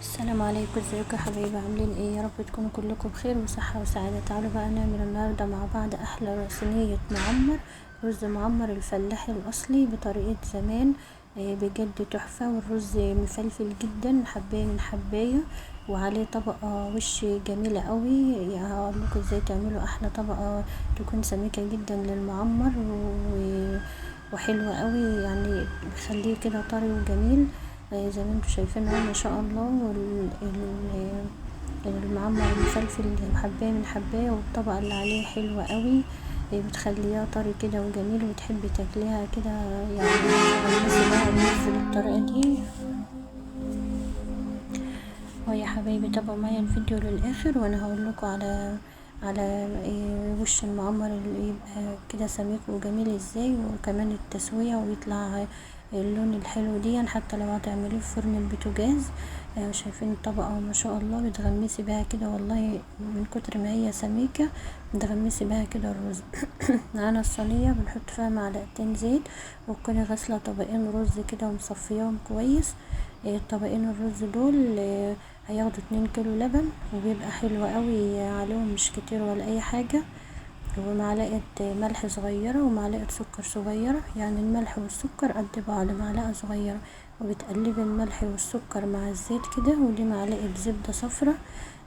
السلام عليكم، ازيكم يا حبايبي؟ عاملين ايه؟ يا رب تكونوا كلكم بخير وصحة وسعادة. تعالوا بقى نعمل النهارده مع بعض احلى صينية معمر، رز معمر الفلاحي الاصلي بطريقة زمان، بجد تحفة. والرز مفلفل جدا، حبايه من حبايه، وعليه طبقه وش جميلة قوي. هقول لكم ازاي تعملوا احلى طبقه تكون سميكة جدا للمعمر وحلوه قوي، يعني بخليه كده طري وجميل زي ما انتم شايفين اهو ما شاء الله. المعمر مفلفل حبايه من حبايه، والطبقة اللي عليه حلوة قوي، بتخليها طري كده وجميل، وتحبي تاكليها كده، يعني تغمسي بقى الرز بالطريقة دي. ويا حبايبي تابعوا معايا الفيديو للاخر، وانا هقول لكم على وش المعمر اللي يبقى كده سميك وجميل ازاي، وكمان التسوية ويطلع اللون الحلو دي، حتى لو هتعمليه في فرن البوتاجاز. شايفين الطبقة ما شاء الله، بتغمسي بها كده والله من كتر ما هي سميكة بتغمسي بها كده الرز. معانا الصينية بنحط فيها معلقتين زيت، وتكوني غاسله طبقين رز كده ومصفياهم كويس. طبقين الرز دول هياخدوا 2 كيلو لبن، وبيبقى حلو قوي عليهم، مش كتير ولا اي حاجة. ومعلقة ملح صغيرة ومعلقة سكر صغيرة، يعني الملح والسكر قد بعض، معلقه صغيرة. وبتقلبي الملح والسكر مع الزيت كده. ودي معلقه زبدة صفرة،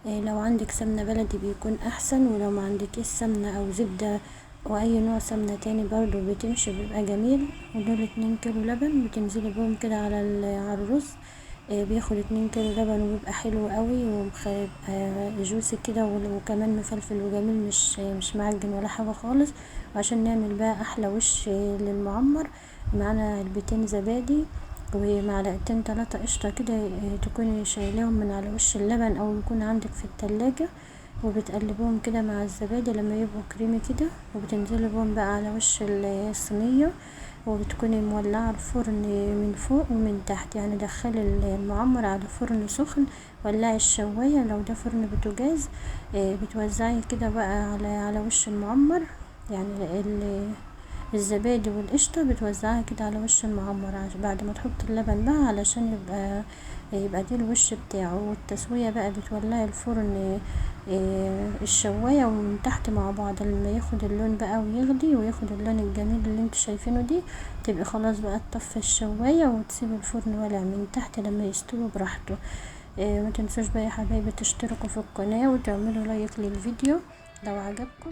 لو عندك سمنه بلدي بيكون احسن، ولو ما عندكيش سمنه او زبدة واي نوع سمنه تاني برضو بتمشي، بيبقى جميل. ودول 2 كيلو لبن بتنزلي بهم كده على الرز، بياخد 2 كيلو لبن وبيبقى حلو قوي، وبيبقى جوسي كده، وكمان مفلفل وجميل، مش معجن ولا حاجة خالص. وعشان نعمل بقى احلى وش للمعمر، معانا علبتين زبادي ومعلقتين 3 قشطه كده، تكوني شايلاهم من على وش اللبن او يكون عندك في التلاجة، وبتقلبوهم كده مع الزبادي لما يبقوا كريمي كده، وبتنزلي بهم بقى على وش الصينية. وبتكوني مولعه الفرن من فوق ومن تحت، يعني دخلي المعمر على فرن سخن، ولعي الشوايه لو ده فرن بوتاجاز، بتوزعي كده بقى على وش المعمر، يعني الزبادي والقشطه بتوزعها كده على وش المعمر بعد ما تحطي اللبن بقى، علشان يبقى دي الوش بتاعه. والتسويه بقى بتولعي الفرن الشوايه ومن تحت مع بعض، لما ياخد اللون بقى ويغلي وياخد اللون الجميل اللي انتوا شايفينه دي، تبقي خلاص بقى تطفي الشوايه وتسيبي الفرن والع من تحت لما يستوي براحته. ما تنسوش بقى يا حبايبي تشتركوا في القناة وتعملوا لايك للفيديو لو عجبكم.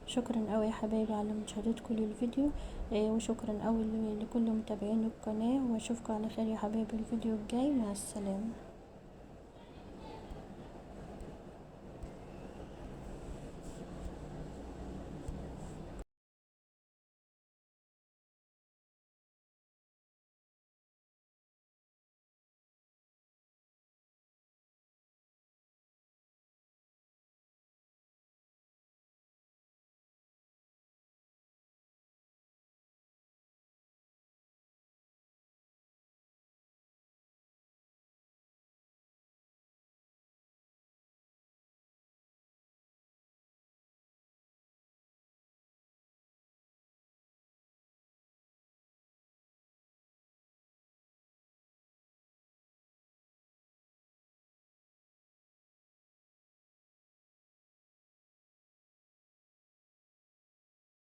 شكرا قوي يا حبايبي على مشاهدتكم للفيديو، وشكرا قوي لكل متابعين القناة، واشوفكم على خير يا حبايبي الفيديو الجاي. مع السلامة.